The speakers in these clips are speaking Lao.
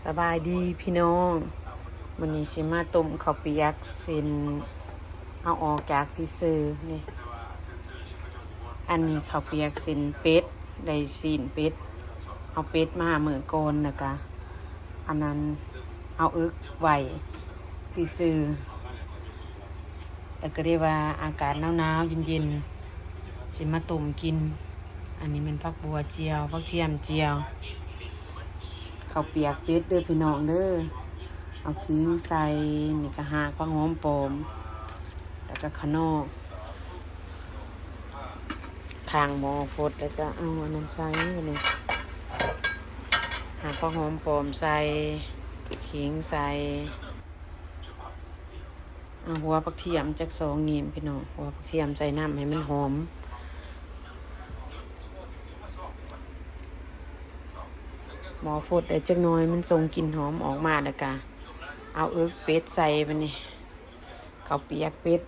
ສະບາຍດີພີ່ນ້ອງ, ມື້ນີ້ຊິມາຕົ້ມເຂົ້າປຽກເສັ້ນ ເອົາອອກຈາກຟຣີເຊີນີ້. ອັນນີ້ເຂົ້າປຽກເສັ້ນເປັດ, ໄດ້ຊີ້ນເປັດ, ເອົາເປັດມາມື້ກ່ອນ ແລ້ວກະອັນນັ້ນເອົາເອິກໄວ້ຟຣີເຊີ. ແລ້ວກໍໄດ້ວ່າອາກາດໜາວໆ ເຢັນໆ ຊິມາຕົ້ມກິນ. ອັນນີ້ແມ່ນຜັກບົ່ວຈຽວ, ຜັກທຽມຈຽວ, ເຂົ້າປຽກເປັດເດີພີ່ນ້ອງເດີ. ເອົາຂີງໃສ່, ນີ້ກໍຮາກຜັກຫອມປ້ອມ ແລ້ວກໍຂະໜໍ້. ຂ້າງໝໍຟົດ ແລ້ວກໍເອົາອັນນັ້ນໃສ່, ບັດນີ້ ຮາກຜັກຫອມປ້ອມໃສ່, ຂີງໃສ່. ເອົາຫົວຜັກທຽມຈັກສອງຫຍິບພີ່ນ້ອງ, ຫົວຜັກທຽມໃສ່ນຳໃຫ້ມັນຫອມ. ໝໍຟົດໄດ້ຈັກໜ້ອຍ ມັນສົ່ງກິ່ນຫອມອອກມາ ແລ້ວກະເອົາເອິກເປັດໃສ່. ບັດນີ້ເຂົ້າປຽກເປັດ,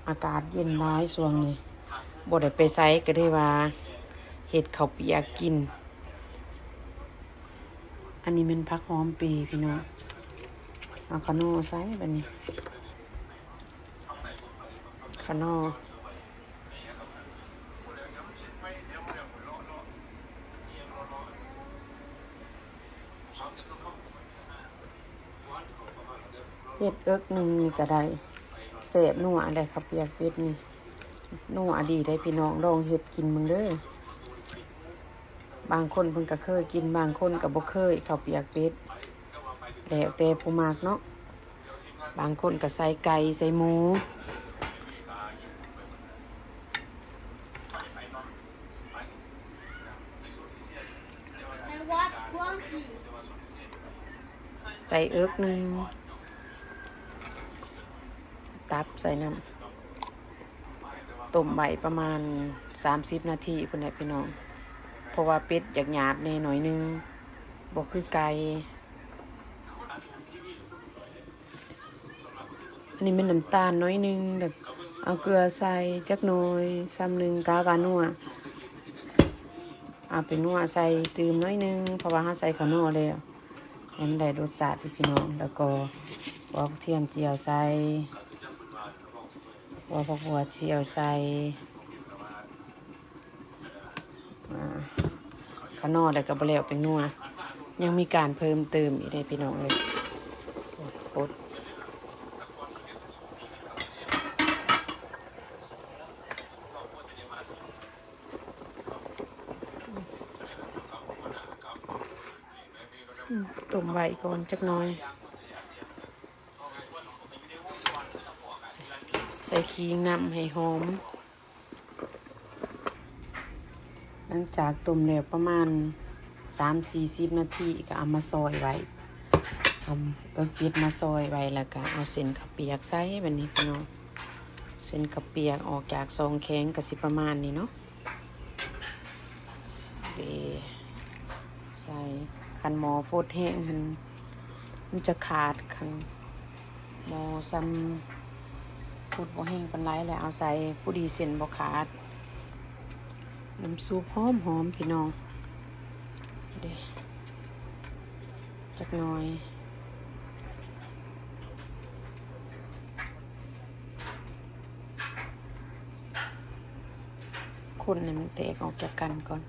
ອາກາດເຢັນຫຼາຍຊ່ວງນີ້ ບໍ່ໄດ້ໄປໃສ ກໍໄດ້ວ່າເຮັດເຂົ້າປຽກກິນ. ອັນນີ້ແມ່ນຜັກຫອມເປພີ່ນ້ອງ, ເອົາຂະໜໍ່ໃສ່. ບັດນີ້ຂະໜໍ່ ເຮັດເອິກໜຶ່ງນີ້ກໍໄດ້ ແຊບນົວແຫຼະ. ເຂົ້າປຽກເປັດນີ້ນົວດີເດ້ພີ່ນ້ອງ, ລອງເຮັດກິນເບິ່ງເດີ. ບາງຄົນເພິ່ນກໍເຄີຍກິນ, ບາງຄົນກໍບໍ່ເຄີຍເຂົ້າປຽກເປັດ, ແລ້ວແຕ່ຜູ້ມັກເນາະ. ບາງຄົນກໍໃສ່ໄກ່ ໃສ່ໝູ, ໃສ່ເອິກໜຶ່ງ, ຕັບໃສ່ນຳ. ຕົ້ມໄວ້ປະມານສາມສິບນາທີພຸ້ນແຫຼະພີ່ນ້ອງ, ເພາະວ່າເປັດຢາກຫຍາບແດ່ໜ້ອຍໜຶ່ງ, ບໍ່ຄືໄກ່. ອັນນີ້ແມ່ນນ້ຳຕານໜ້ອຍໜຶ່ງ, ແລ້ວເອົາເກືອໃສ່ຈັກໜ້ອຍ ຊຳໜຶ່ງ, ກະວ່ານົວ. ເອົາແປ້ງນົວໃສ່ຕື່ມໜ້ອຍໜຶ່ງ ເພາະວ່າເຮົາໃສ່ຂະໜໍ່ແລ້ວ ໃຫ້ມັນໄດ້ລົດຊາດພີ່ນ້ອງ. ແລ້ວກໍຫົວກະທຽມຈຽວໃສ່, ຫົວຜັກບົວຈຽວໃສ່. ອາ ຂະໜໍ່ແລ້ວກໍບໍ່ແລ້ວ ແປ້ງນົວ ຍັງມີການເພີ່ມເຕີມອີກເດ້ພີ່ນ້ອງເອີຍ. ໂອ້ຍ ປົດ ອືມ ຕົ້ມໄວ້ກ່ອນຈັກໜ້ອຍ ໃສ່ ໃສ່ຂີງນຳໃຫ້ຫອມ. ຫຼັງຈາກຕົ້ມແລ້ວປະມານສາມສີ່ສິບນາທີ ກໍເອົາມາຊອຍໄວ້, ເອົາເອິກເປັດມາຊອຍໄວ້ ແລ້ວກໍເອົາເສັ້ນເຂົ້າປຽກໃສ່. ບັດນີ້ພີ່ນ້ອງ ເສັ້ນເຂົ້າປຽກອອກຈາກຊ່ອງແຂງກໍຊິປະມານນີ້ເນາະ. ເດ ໃສ່ ຄັນໝໍຟົດແຮງຫັ້ນ ມັນຈະຂາດ, ຄັນໝໍຊຳຟົດບໍ່ແຮງປານໃດແລ້ວ ເອົາໃສ່ພໍດີເສັ້ນບໍ່ຂາດ. ນ້ຳຊຸບຫອມໆ ພີ່ນ້ອງ ເດ ຈັກໜ້ອຍ. ຄົນໃຫ້ມັນແຕກອອກຈາກກັນກ່ອນ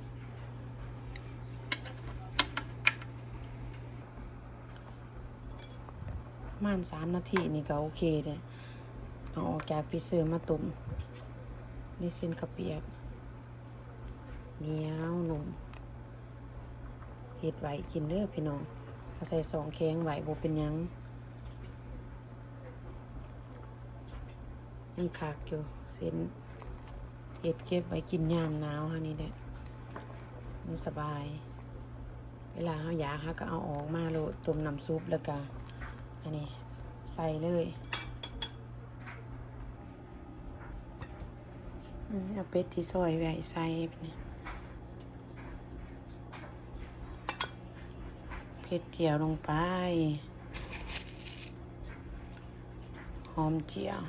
ປະມານສາມນາທີນີ້ກໍໂອເຄແລ້ວ. ເອົາອອກຈາກຟຣີເຊີມາຕົ້ມ. ນີ້ເສັ້ນເຂົ້າປຽກ ໜຽວນຸ້ມ ເຮັດໄວ້ກິນເດີພີ່ນ້ອງ. ເອົາໃສ່ຊ່ອງແຂງໄວ້ບໍ່ເປັນຫຍັງ. ຍັງຄັກຢູ່ ເສັ້ນ ເຮັດເກັບໄວ້ກິນຍາມໜາວເຮົານີ້ແຫຼະ ມັນສະບາຍ. ເວລາເຮົາຢາກ ເຮົາກໍເອົາອອກມາໂລດ ຕົ້ມນ້ຳຊຸບ ແລ້ວກໍອັນນີ້ໃສ່ເລີຍ. ອືມ ເອົາເປັດທີ່ຊອຍໄວ້ໃສ່ ເຜັດຈຽວລົງໄປ ຫອມຈຽວ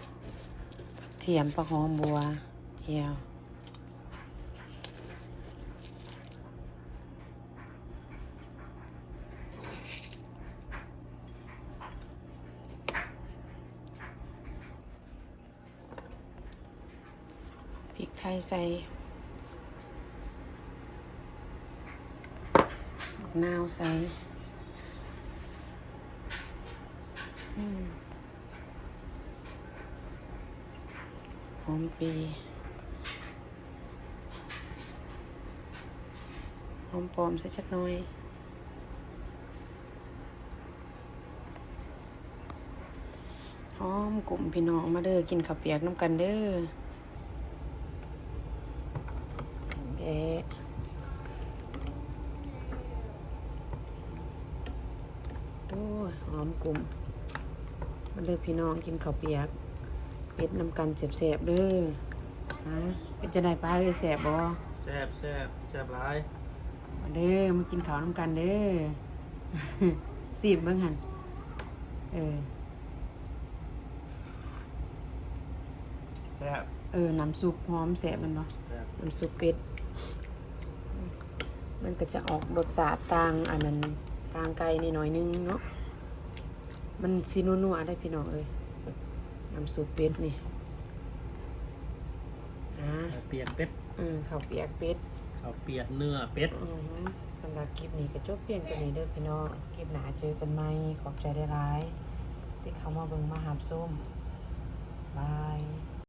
ກະທຽມ ຜັກຫອມບົວ ຈຽວ. ໄກ່ໃສ່ ໝາກນາວໃສ່ ອືມ ຫອມປີ ຫອມປ້ອມໃສ່ຈັກໜ່ອຍ. ຫອມກຸ້ມພີ່ນ້ອງ ມາເດີ ກິນເຂົ້າປຽກນຳກັນເດີ. ແອະ ໂອ້ຍ ຫອມກຸ້ມ ມາເດີພີ່ນ້ອງ ກິນເຂົ້າປຽກເປັດນຳກັນແຊບໆເດີ. ຮະ ເປັນຈັ່ງໃດປ້າເອີຍ ແຊບບໍ່? ແຊບ ແຊບ ແຊບຫຼາຍ. ມາເດີ ມາກິນເຂົ້ານຳກັນເດີ. ຊີມເບິ່ງຫັ້ນ ເອີ ແຊບ ເອີ ນ້ຳຊຸບຫອມແຊບແມ່ນບໍ່? ແຊບ ນ້ຳຊຸບເປັດ ມັນກໍຈະອອກລົດຊາດຕ່າງ ອັນນັ້ນ ຕ່າງໄກ່ໜ້ອຍໜຶ່ງເນາະ. ມັນຊິນົວໆ ໄດ໋ພີ່ນ້ອງເອີຍ ນ້ຳຊຸບເປັດນີ້. ອາ ເຂົ້າປຽກເປັດ ເອີ ເຂົ້າປຽກເປັດ ເຂົ້າປຽກເນື້ອເປັດ. ອື ສຳລັບຄລິບນີ້ກໍຈົບພຽງເທົ່ານີ້ເດີພີ່ນ້ອງ. ຄລິບໜ້າເຈີກັນໃໝ່. ຂອບໃຈຫຼາຍໆ ທີ່ເຂົ້າມາເບິ່ງມາຮັບຊົມ. ບາຍ.